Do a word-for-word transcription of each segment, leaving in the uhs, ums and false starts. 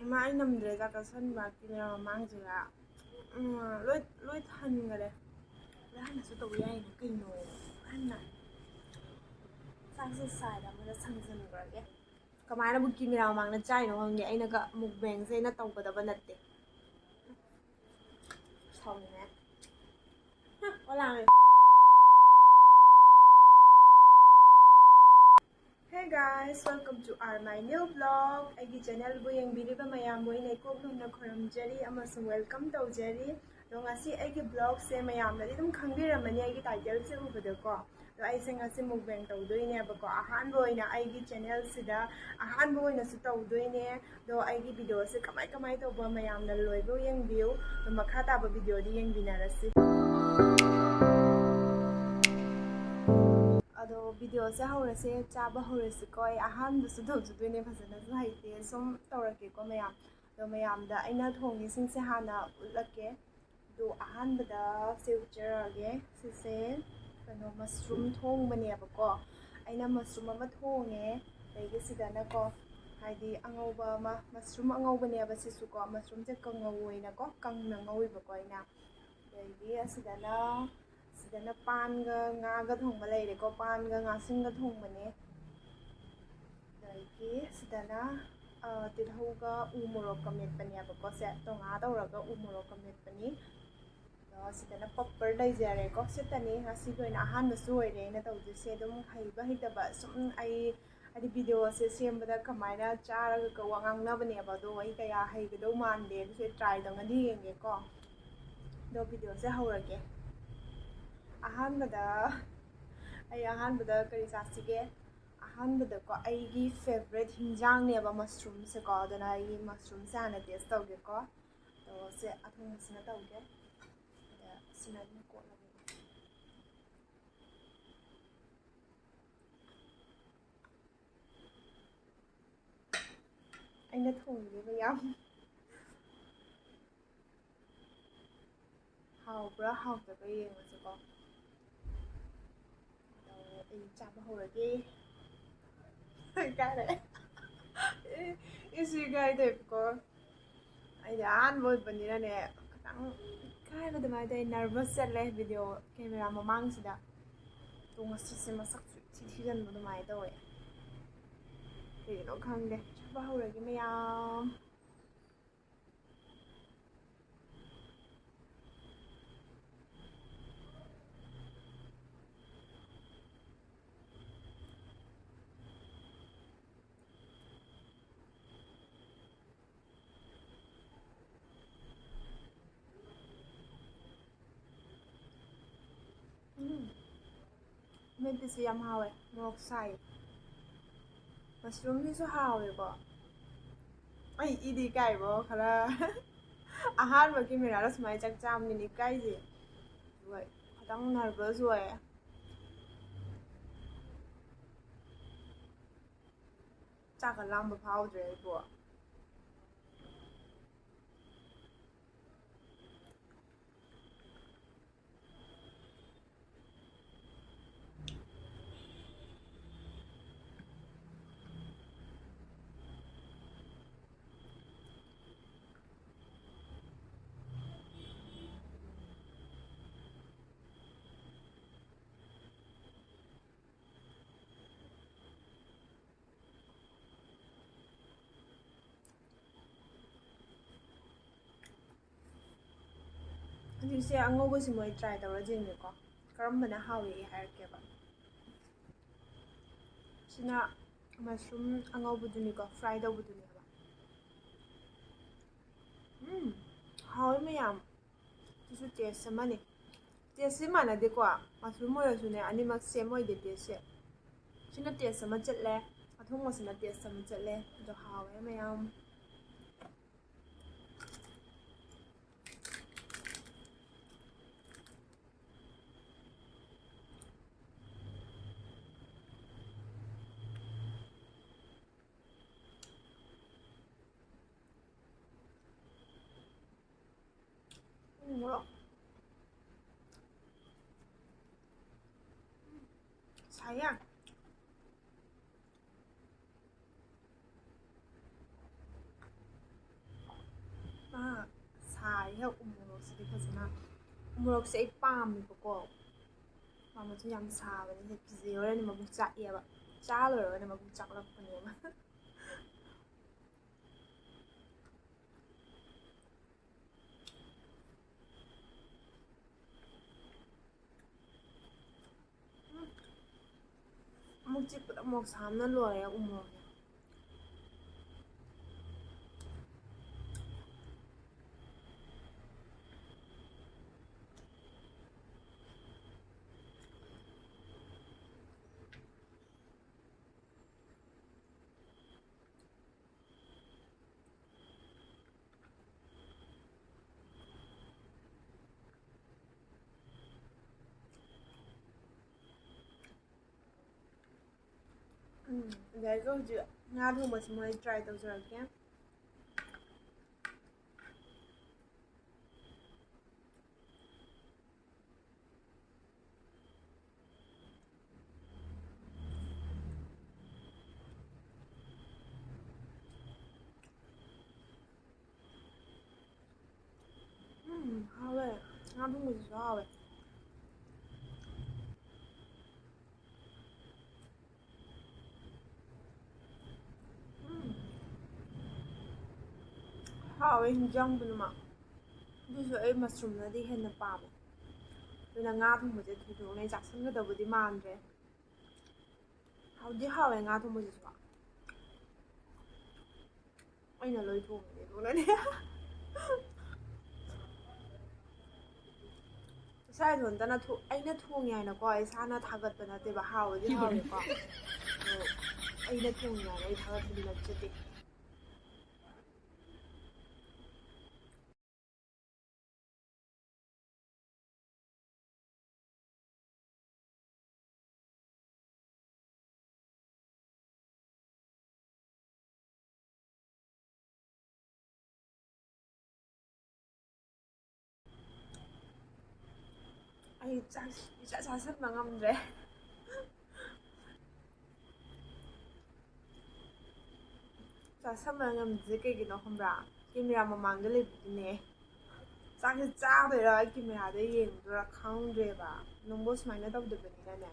ꯏꯃꯥ, ꯑꯩ ꯉꯝꯗ꯭ꯔꯦ ꯆꯥꯛ ꯆꯥꯁꯟꯕ ꯀꯦꯃꯦꯔꯥ ꯃꯃꯥꯡꯁꯤꯗ꯫ ꯎꯝ, ꯂꯣꯏ, ꯂꯣꯏ ꯊꯟꯈꯔꯦ꯫ ꯂꯣꯏ ꯍꯟꯅꯁꯨ ꯇꯧꯕ ꯌꯥꯏꯅ ꯀꯩꯅꯣ? ꯍꯟꯅ ꯆꯥꯛꯁꯦ ꯁꯥꯏꯗ ꯑꯃꯗ ꯁꯪꯖꯟꯈ꯭ꯔꯒꯦ꯫ ꯀꯃꯥꯏꯅꯕꯨ ꯀꯦꯃꯦꯔꯥ ꯃꯃꯥꯡꯗ ꯆꯥꯏꯅꯣ ꯈꯪꯗꯦ꯫ ꯑꯩꯅꯒ mukbangꯁꯦ ꯑꯩꯅ ꯇꯧꯒꯗꯕ ꯅꯠꯇꯦ꯫ ꯁꯥꯎꯅꯤꯡꯉꯦ꯫ ꯍ, ꯑꯣ ꯂꯥꯡꯉꯦ꯫ Hey guys, welcome to our my new vlog. ꯑꯩꯒꯤ channelꯕꯨ ꯌꯦꯡꯕꯤꯔꯤꯕ ꯃꯌꯥꯝꯕꯨ ꯑꯩꯅ ꯏꯀꯣꯛ ꯅꯧꯅ ꯈꯨꯔꯨꯝꯖꯔꯤ ꯑꯃꯁꯨꯡ welcome ꯇꯧꯖꯔꯤ꯫ ꯑꯗꯣ ꯉꯁꯤ ꯑꯩꯒꯤ vlogꯁꯦ ꯃꯌꯥꯝꯅꯗꯤ ꯑꯗꯨꯝ ꯈꯪꯕꯤꯔꯝꯃꯅꯤ ꯑꯩꯒꯤ titleꯁꯦ ꯎꯕꯗꯀꯣ꯫ ꯑꯗꯣ ꯑꯩꯁꯦ ꯉꯁꯤ mukbang ꯇꯧꯗꯣꯏꯅꯦꯕꯀꯣ꯫ ꯑꯍꯥꯟꯕ ꯑꯣꯏꯅ ꯑꯩꯒꯤ channelꯁꯤꯗ ꯑꯍꯥꯟꯕ ꯑꯣꯏꯅꯁꯨ ꯇꯧꯗꯣꯏꯅꯦ꯫ ꯑꯗꯣ ꯑꯩꯒꯤ videoꯁꯦ ꯀꯃꯥꯏ ꯀꯃꯥꯏ ꯇꯧꯕ ꯃꯌꯥꯝꯅ ꯂꯣꯏꯕꯧ ꯌꯦꯡꯕꯤꯌꯨ꯫ ꯑꯗꯣ ꯃꯈꯥ ꯇꯥꯕ videoꯗꯤ ꯌꯦꯡꯃꯤꯟꯅꯔꯁꯤ꯫ ꯑꯗꯣ videoꯁꯦ ꯍꯧꯔꯁꯦ, ꯆꯥꯕ ꯍꯧꯔꯁꯤꯀꯣ꯫ ꯑꯩ ꯑꯍꯥꯟꯕꯁꯨ ꯇꯧꯖꯗꯣꯏꯅꯦ, ꯐꯖꯅꯁꯨ ꯍꯩꯇꯦ꯫ ꯁꯨꯝ ꯇꯧꯔꯛꯀꯦꯀꯣ ꯃꯌꯥꯝ꯫ ꯑꯗꯣ ꯃꯌꯥꯝꯗ ꯑꯩꯅ ꯊꯣꯡꯉꯤꯁꯤꯡꯁꯦ ꯍꯥꯟꯅ ꯎꯠꯂꯛꯀꯦ꯫ ꯑꯗꯣ ꯑꯍꯥꯟꯕꯗ ꯁꯤ ꯎꯠꯆꯔꯛꯑꯒꯦ꯫ ꯁꯤꯁꯦ ꯀꯩꯅꯣ, mushroom ꯊꯣꯡꯕꯅꯦꯕꯀꯣ꯫ ꯑꯩꯅ mushroom ꯑꯃ ꯊꯣꯡꯉꯦ꯫ ꯑꯗꯒꯤ ꯁꯤꯗꯅꯀꯣ, ꯍꯥꯏꯗꯤ ꯑꯉꯧꯕ ꯑꯃ, mushroom ꯑꯉꯧꯕꯅꯦꯕ ꯁꯤꯁꯨꯀꯣ꯫ Mushroomꯁꯦ ꯀꯥꯡꯉꯧ ꯑꯣꯏꯅꯀꯣ, ꯀꯪꯅ ꯉꯧꯋꯦꯕꯀꯣ ꯑꯩꯅ꯫ ꯑꯗꯒꯤ ꯑꯁꯤꯗꯅ, ꯁꯤꯗꯅ ꯄꯥꯟꯒ ꯉꯥꯒ ꯊꯣꯡꯕ ꯂꯩꯔꯦꯀꯣ꯫ ꯄꯥꯟꯒ ꯉꯥꯁꯤꯡꯒ ꯊꯣꯡꯕꯅꯦ꯫ ꯑꯗꯒꯤ ꯁꯤꯗꯅ, ꯑ, ꯇꯤꯜꯍꯧꯒ ꯎ ꯃꯣꯔꯣꯛꯀ ꯃꯦꯠꯄꯅꯦꯕꯀꯣ꯫ ꯁꯦ ꯇꯣꯉꯥ ꯇꯧꯔꯒ ꯎ ꯃꯣꯔꯣꯛꯀ ꯃꯦꯠꯄꯅꯤ꯫ ꯑꯗꯣ ꯁꯤꯗꯅ ꯄꯥꯄꯔ ꯂꯩꯖꯔꯦꯀꯣ꯫ ꯁꯤꯇꯅꯤ ꯉꯁꯤꯒꯤ ꯑꯣꯏꯅ ꯑꯍꯥꯟꯕꯁꯨ ꯑꯣꯏꯔꯦ ꯑꯩꯅ ꯇꯧꯗꯣꯏꯁꯦ꯫ ꯑꯗꯨꯝ ꯍꯩꯕ ꯍꯩꯇꯕ ꯁꯨꯝ ꯑꯩ, ꯍꯥꯏꯗꯤ videoꯁꯦ ꯁꯦꯝꯕꯗ ꯀꯃꯥꯏꯅ ꯆꯥꯔꯒ ꯋꯥ ꯉꯥꯡꯅꯕꯅꯦꯕ꯫ ꯑꯗꯣ ꯑꯩ ꯀꯌꯥ ꯍꯩꯒꯗꯧ ꯃꯥꯟꯗꯦ꯫ ꯑꯗꯨꯁꯦ try ꯇꯧꯅꯗꯤ ꯌꯦꯡꯒꯦꯀꯣ꯫ ꯑꯗꯣ videoꯁꯦ ꯍꯧꯔꯒꯦ꯫ ꯑꯍꯥꯟꯕꯗ, ꯑꯩ ꯑꯍꯥꯟꯕꯗ ꯀꯔꯤ ꯆꯥꯁꯤꯒꯦ? ꯑꯍꯥꯟꯕꯗꯀꯣ, ꯑꯩꯒꯤ favourite ꯍꯤꯟꯖꯥꯡꯅꯦꯕ mushroomꯁꯦꯀꯣ꯫ ꯑꯗꯨꯅ ꯑꯩꯒꯤ mushroomꯁꯦ ꯍꯥꯟꯅ taste ꯇꯧꯒꯦꯀꯣ꯫ ꯑꯗꯣ ꯁꯦ ꯑꯊꯣꯡꯕꯁꯤꯅ ꯇꯧꯒꯦ꯫ ꯑꯗ ꯁꯤꯅ ꯑꯗꯨꯝ ꯀꯣꯠꯂꯒꯦ꯫ ꯑꯩꯅ ꯊꯣꯡꯉꯤꯅꯦ ꯃꯌꯥꯝ꯫ ꯍꯥꯎꯕ꯭ꯔꯥ ꯍꯥꯎꯇꯕ꯭ꯔꯥ ꯌꯦꯡꯉꯁꯤꯀꯣ꯫ ꯑꯗꯣ ꯑꯩ ꯆꯥꯕ ꯍꯧꯔꯒꯦ꯫ ꯀꯥꯏꯔꯦ꯫ ꯑꯦ, ꯏꯁꯨ ꯏꯀꯥꯏꯗꯦꯕꯀꯣ꯫ ꯑꯩꯗꯤ ꯑꯍꯥꯟꯕ ꯑꯣꯏꯕꯅꯤꯅꯅꯦ, ꯈꯤꯇꯪ ꯏꯀꯥꯏꯕ ꯑꯗꯨꯃꯥꯏꯅ ꯇꯧꯋꯦ, ꯅꯔꯚꯁ ꯆꯠꯂꯦ ꯚꯤꯗꯤꯑꯣ ꯀꯦꯃꯦꯔꯥ ꯃꯃꯥꯡꯁꯤꯗ꯫ ꯑꯗꯣ ꯉꯁꯤꯁꯦ ꯃꯁꯛꯁꯨ ꯏꯊꯤ ꯊꯤꯖꯤꯟꯕ ꯑꯗꯨꯃꯥꯏꯅ ꯇꯧꯋꯦ꯫ ꯀꯩꯒꯤꯅꯣ ꯈꯪꯗꯦ꯫ ꯆꯥꯕ ꯍꯧꯔꯒꯦ ꯃꯌꯥꯝ꯫ ꯎꯝ꯫ ꯑꯃꯦꯠꯄꯁꯤ ꯌꯥꯝ ꯍꯥꯎꯋꯦ, ꯃꯣꯔꯣꯛ ꯁꯥꯏ꯫ ꯃꯁꯔꯨꯝꯁꯤꯁꯨ ꯍꯥꯎꯋꯦꯀꯣ꯫ ꯑꯩ ꯏꯗꯤ ꯀꯥꯏꯕꯣ ꯈꯔ꯫ ꯑꯍꯥꯟꯕ ꯀꯦꯃꯦꯔꯥꯗ ꯁꯨꯃꯥꯏꯅ ꯆꯥꯛ ꯆꯥꯕꯅꯤꯅꯦ ꯏꯀꯥꯏꯁꯦ꯫ ꯑꯗꯨꯒ ꯈꯤꯇꯪ ꯅꯔꯚꯁ ꯑꯣꯏꯌꯦ꯫ ꯆꯥꯛꯀ ꯂꯥꯝꯕ ꯐꯥꯎꯗ꯭ꯔꯦ ꯑꯩꯕꯨ꯫ ꯍꯧꯖꯤꯛꯁꯦ ꯑꯉꯧꯕꯁꯤ ꯃꯣꯏ ꯇ꯭ꯔꯥꯏ ꯇꯧꯔ ꯌꯦꯡꯒꯦꯀꯣ꯫ ꯀꯔꯝꯕꯅ ꯍꯥꯎꯏ ꯍꯥꯏꯔꯛꯀꯦꯕ꯫ ꯁꯤꯅ ꯃꯁꯔꯨꯝ ꯑꯉꯧꯕꯗꯨꯅꯤꯀꯣ, ꯐ꯭ꯔꯥꯏ ꯇꯧꯕꯗꯨꯅꯦꯕ꯫ ꯎꯝ, ꯍꯥꯎꯋꯦ ꯃꯌꯥꯝ꯫ ꯁꯤꯁꯨ ꯇꯦꯁ ꯑꯃꯅꯤ꯫ ꯇꯦꯁꯁꯤ ꯃꯥꯟꯅꯗꯦꯀꯣ, ꯃꯁꯔꯨꯝ ꯑꯣꯏꯔꯁꯨꯅꯦ, ꯑꯅꯤꯃꯛ ꯁꯦꯝ ꯑꯣꯏꯗꯦ ꯇꯦꯁꯁꯦ꯫ ꯁꯤꯅ ꯇꯦꯁ ꯑꯃ ꯆꯠꯂꯦ, ꯑꯊꯣꯡꯕꯁꯤꯅ ꯇꯦꯁ ꯑꯃ ꯆꯠꯂꯦ꯫ ꯑꯗꯣ ꯍꯥꯎꯋꯦ ꯃꯌꯥꯝ꯫ ꯎꯝ, ꯃꯣꯔꯣꯛ ꯁꯥꯏꯌꯦ꯫ ꯍꯦꯛ ꯎꯃꯣꯔꯣꯛꯁꯤꯗꯤ ꯐꯖꯅ, ꯎꯃꯣꯔꯣꯛꯁꯦ ꯑꯩ ꯄꯥꯝꯃꯦꯕꯀꯣ, ꯄꯥꯝꯃꯁꯨ ꯌꯥꯝ ꯁꯥꯕꯅꯤꯅ ꯀꯤꯖꯩ꯫ ꯍꯣꯔꯦꯟ ꯃꯕꯨꯛ ꯆꯥꯛꯑꯦꯕ, ꯆꯥ ꯂꯣꯏꯔꯒꯅ ꯃꯕꯨꯛ ꯆꯥꯛꯂꯛꯄꯅꯦꯕ꯫ ꯑꯃꯨꯛ ꯆꯤꯛꯄꯗ ꯃꯣꯔꯣꯛ ꯁꯥꯕꯅ ꯂꯣꯏꯔꯦ ꯎꯃꯣꯔꯣꯛꯅꯦ꯫ ꯎꯝ, ꯑꯗꯩꯗ ꯍꯧꯖꯤꯛ ꯉꯥ ꯊꯣꯡꯕꯁꯤ ꯃꯣꯏ try ꯇꯧꯖꯔꯛꯀꯦ꯫ ꯎꯝ, ꯍꯥꯎꯋꯦ꯫ ꯉꯥ ꯊꯣꯡꯕꯁꯤꯁꯨ ꯍꯥꯎꯋꯦ꯫ ꯎꯝ꯫ ꯍꯥꯎꯋꯦ ꯍꯤꯟꯖꯥꯡ ꯄꯨꯝꯅꯃꯛ꯫ ꯑꯗꯨꯁꯨ ꯑꯩ mushroomꯅꯗꯤ ꯍꯦꯟꯅ ꯄꯥꯝꯃꯦ꯫ ꯑꯗꯨꯅ ꯉꯥ ꯊꯣꯡꯕꯁꯦ ꯊꯣꯏꯗꯣꯛꯅ ꯑꯩ ꯆꯥꯁꯟꯒꯗꯕꯨꯗꯤ ꯃꯥꯟꯗ꯭ꯔꯦ꯫ ꯍꯥꯎꯗꯤ ꯍꯥꯎꯋꯦ ꯉꯥ ꯊꯣꯡꯕꯁꯤꯁꯨ꯫ ꯑꯩꯅ ꯂꯣꯏ ꯊꯣꯡꯉꯤꯅꯦ ꯑꯗꯨꯅꯅꯦ꯫ ꯏꯁꯥ ꯏꯊꯣꯟꯇꯅ ꯊꯣ-, ꯑꯩꯅ ꯊꯣꯡꯉꯦ ꯍꯥꯏꯅꯀꯣ, ꯏꯁꯥꯅ ꯊꯥꯒꯠꯄ ꯅꯠꯇꯦꯕ, ꯍꯥꯎꯋꯦꯗꯤ ꯍꯥꯎꯋꯦꯀꯣ꯫ ꯑꯗꯣ ꯑꯩꯅ ꯊꯣꯡꯉꯦ ꯍꯥꯏꯅ ꯑꯩ ꯊꯥꯒꯠꯄꯗꯤ ꯅꯠꯆꯗꯦ꯫ ꯑꯩ ꯆꯥꯛ ꯏꯆꯥ ꯆꯥꯁꯟꯕ ꯉꯝꯗ꯭ꯔꯦ꯫ ꯆꯥꯁꯟꯕ ꯉꯝꯗ꯭ꯔꯤꯁꯦ ꯀꯩꯒꯤꯅꯣ ꯈꯪꯕ꯭ꯔꯥ? ꯀꯦꯃꯦꯔꯥ ꯃꯃꯥꯡꯗ ꯂꯩꯕꯒꯤꯅꯦ꯫ ꯆꯥꯛꯁꯦ ꯆꯥꯗꯣꯏꯔꯥ, ꯑꯩ ꯀꯦꯃꯦꯔꯥꯗ ꯌꯦꯡꯗꯣꯏꯔꯥ ꯈꯪꯗ꯭ꯔꯦꯕ꯫ ꯅꯪꯕꯨ ꯁꯨꯃꯥꯏꯅ ꯇꯧꯗꯕꯅꯤꯅꯅꯦ,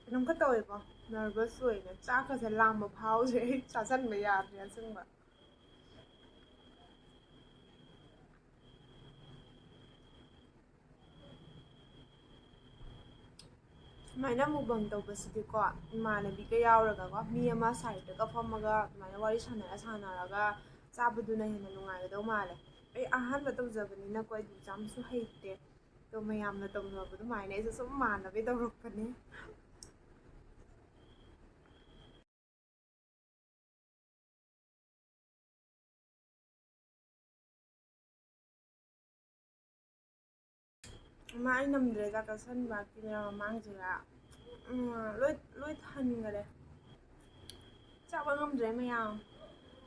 ꯀꯩꯅꯣꯝ ꯈꯔ ꯇꯧꯋꯦꯀꯣ, ꯅꯔꯚꯁ ꯑꯣꯏꯅ ꯆꯥꯛꯀꯁꯦ ꯂꯥꯝꯕ ꯐꯥꯎꯗ꯭ꯔꯦ꯫ ꯑꯩ ꯆꯥꯁꯟꯕ ꯌꯥꯗ꯭ꯔꯦ ꯑꯁꯦꯡꯕ꯫ ꯁꯨꯃꯥꯏꯅ ꯃꯨꯛꯕꯥꯡ ꯇꯧꯕꯁꯤꯗꯤꯀꯣ, ꯏꯃꯥꯟꯅꯕꯤꯒ ꯌꯥꯎꯔꯒꯀꯣ, ꯃꯤ ꯑꯃ ꯁꯥꯏꯠꯇꯒ ꯐꯝꯃꯒ ꯑꯗꯨꯃꯥꯏꯅ ꯋꯥꯔꯤ ꯁꯥꯟꯅꯔ ꯁꯥꯟꯅꯔꯒ ꯆꯥꯕꯗꯨꯅ ꯍꯦꯟꯅ ꯅꯨꯡꯉꯥꯏꯒꯗꯧ ꯃꯥꯜꯂꯦ꯫ ꯑꯩ ꯑꯍꯥꯟꯕ ꯇꯧꯖꯕꯅꯤꯅꯀꯣ, ꯑꯩꯗꯤ ꯌꯥꯝꯁꯨ ꯍꯩꯇꯦ꯫ ꯑꯗꯣ ꯃꯌꯥꯝꯅ ꯇꯧꯅꯕ ꯑꯗꯨꯃꯥꯏꯅ ꯑꯩꯁꯨ ꯁꯨꯝ ꯃꯥꯟꯅꯕꯩ ꯇꯧꯔꯛꯄꯅꯦ꯫ ꯃꯥ ꯑꯩ ꯉꯝꯗ꯭ꯔꯦ ꯆꯥꯛ ꯆꯥꯁꯟꯕ ꯀꯦꯃꯦꯔꯥ ꯃꯃꯥꯡꯁꯤꯗ꯫ ꯎꯝ, ꯂꯣꯏ, ꯂꯣꯏ ꯊꯟꯈꯔꯦ꯫ ꯆꯥꯕ ꯉꯝꯗ꯭ꯔꯦ ꯃꯌꯥꯝ꯫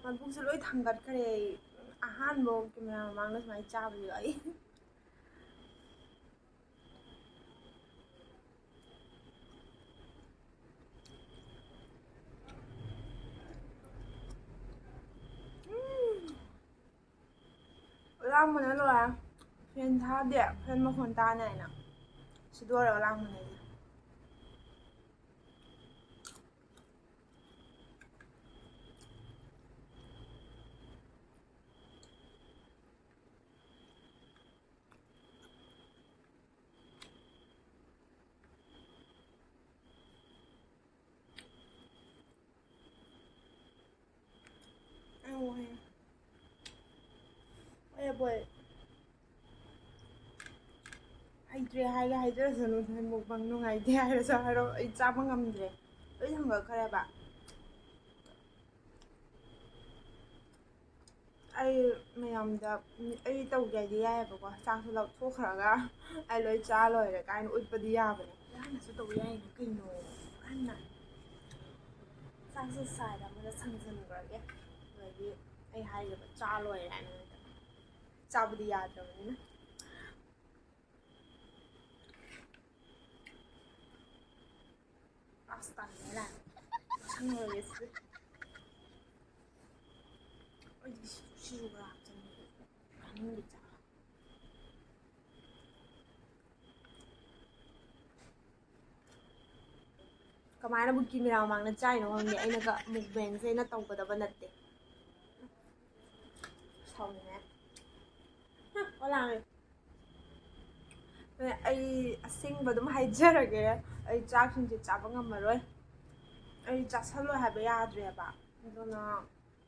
ꯃꯕꯨꯛꯁꯦ ꯂꯣꯏ ꯊꯥꯡꯒꯠꯈ꯭ꯔꯦ ꯑꯩ꯫ ꯑꯍꯥꯟꯕ ꯀꯦꯃꯦꯔꯥ ꯃꯃꯥꯡꯗ ꯁꯨꯃꯥꯏꯅ ꯆꯥꯕꯁꯦ ꯑꯩ꯫ ꯎꯝ꯫ ꯂꯥꯡꯕꯅ ꯂꯣꯏꯔꯦ꯫ ꯐꯦꯟ ꯊꯥꯗꯦ, ꯐꯦꯟ ꯃꯈꯣꯟ ꯇꯥꯅꯤ ꯍꯥꯏꯅ꯫ ꯁꯤꯗꯣꯔꯒ ꯂꯥꯡꯕꯅꯦ ꯑꯩꯁꯦ꯫ ꯑꯩ ꯋꯥꯏ꯫ ꯑꯩ ꯕꯣꯏ꯫ ꯍꯩꯇ꯭ꯔꯦ ꯍꯥꯏꯒꯦ ꯍꯥꯏꯖꯔꯁꯅꯨ, ꯃꯨꯛꯕꯥꯡ ꯅꯨꯡꯉꯥꯏꯇꯦ ꯍꯥꯏꯔꯁꯨ ꯍꯥꯏꯔꯣ, ꯑꯩ ꯆꯥꯕ ꯉꯝꯗ꯭ꯔꯦ꯫ ꯂꯣꯏ ꯊꯥꯡꯒꯠꯈ꯭ꯔꯦꯕ꯫ ꯑꯩ ꯃꯌꯥꯝꯗ, ꯑꯩ ꯇꯧꯒꯦ ꯍꯥꯏꯗꯤ ꯌꯥꯏꯑꯕꯀꯣ, ꯆꯥꯛꯁꯨ ꯂꯧꯊꯣꯛꯈ꯭ꯔꯒ ꯑꯩ ꯂꯣꯏ ꯆꯥ ꯂꯣꯏꯔꯦ ꯀꯥꯏꯅ ꯎꯠꯄꯗꯤ ꯌꯥꯕꯅꯦ꯫ ꯌꯥꯝꯅꯁꯨ ꯇꯧꯕ ꯌꯥꯏꯅ ꯀꯩꯅꯣ, ꯍꯥꯏꯅ ꯆꯥꯛꯁꯦ ꯁꯥꯏꯗ ꯑꯃꯗ ꯁꯪꯖꯟꯈ꯭ꯔꯒꯦ꯫ ꯑꯗꯒꯤ ꯑꯩ ꯍꯥꯏꯒꯦꯕ, ꯆꯥ ꯂꯣꯏꯔꯦ ꯍꯥꯏꯅ ꯆꯥꯕꯗꯤ ꯌꯥꯗ꯭ꯔꯕꯅꯤꯅ꯫ ꯑꯁ, ꯇꯜꯂꯦ ꯂꯥꯏ꯫ ꯁꯪꯉꯔꯣꯏꯒꯦ ꯁꯤꯗꯤ꯫ ꯑꯩꯗꯤ ꯁꯤꯁꯨ ꯈꯔ ꯍꯥꯞꯆꯤꯟꯒꯦ꯫ ꯃꯅꯨꯡꯒꯤ ꯆꯥꯛ꯫ ꯀꯃꯥꯏꯅꯕꯨ ꯀꯦꯃꯦꯔꯥ ꯃꯃꯥꯡꯗ ꯆꯥꯏꯅꯣ ꯈꯪꯗꯦ꯫ ꯑꯩꯅꯒ ꯃꯨꯛꯕꯦꯡꯁꯦ ꯑꯩꯅ ꯇꯧꯒꯗꯕ ꯅꯠꯇꯦ꯫ ꯁꯥꯎꯅꯤꯡꯉꯦ꯫ ꯍꯝ, ꯑꯣ ꯂꯥꯡꯉꯦ꯫ ꯑꯩ ꯑꯁꯦꯡꯕ ꯑꯗꯨꯝ ꯍꯥꯏꯖꯔꯒꯦ, ꯑꯩ ꯆꯥꯛꯁꯤꯡꯁꯦ ꯆꯥꯕ ꯉꯝꯃꯔꯣꯏ꯫ ꯑꯩ ꯆꯥꯁꯜꯂꯣꯏ ꯍꯥꯏꯕ ꯌꯥꯗ꯭ꯔꯦꯕ꯫ ꯑꯗꯨꯅ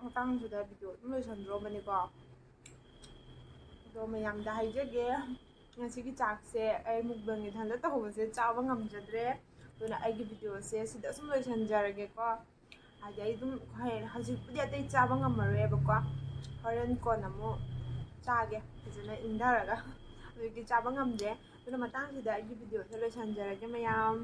ꯃꯇꯥꯡꯁꯤꯗ ꯚꯤꯗꯤꯑꯣ ꯑꯗꯨꯝ ꯂꯣꯏꯁꯟꯗ꯭ꯔꯣꯕꯅꯤꯀꯣ꯫ ꯑꯗꯣ ꯃꯌꯥꯝꯗ ꯍꯥꯏꯖꯒꯦ, ꯉꯁꯤꯒꯤ ꯆꯥꯛꯁꯦ ꯑꯩ ꯃꯨꯛꯕꯪ ꯏꯊꯟꯇ ꯇꯧꯕꯁꯦ ꯆꯥꯕ ꯉꯝꯖꯗ꯭ꯔꯦ꯫ ꯑꯗꯨꯅ ꯑꯩꯒꯤ ꯚꯤꯗꯤꯑꯣꯁꯦ ꯁꯤꯗ ꯁꯨꯝ ꯂꯣꯏꯁꯟꯖꯔꯒꯦꯀꯣ꯫ ꯍꯥꯏꯗꯤ ꯑꯩ ꯑꯗꯨꯝ ꯍꯣꯏ, ꯍꯧꯖꯤꯛꯄꯨꯗꯤ ꯑꯇꯩ ꯆꯥꯕ ꯉꯝꯃꯔꯣꯏꯕꯀꯣ, ꯍꯣꯔꯦꯟ ꯀꯣꯟꯅ ꯑꯃꯨꯛ ꯆꯥꯒꯦ ꯐꯖꯅ ꯏꯪꯊꯔꯒ꯫ ꯍꯧꯖꯤꯛꯇꯤ ꯆꯥꯕ ꯉꯝꯗ꯭ꯔꯦ꯫ ꯑꯗꯨꯅ ꯃꯇꯥꯡꯁꯤꯗ ꯑꯩꯒꯤ ꯚꯤꯗꯤꯑꯣꯁꯦ ꯂꯣꯏꯁꯟꯖꯔꯒꯦ ꯃꯌꯥꯝ꯫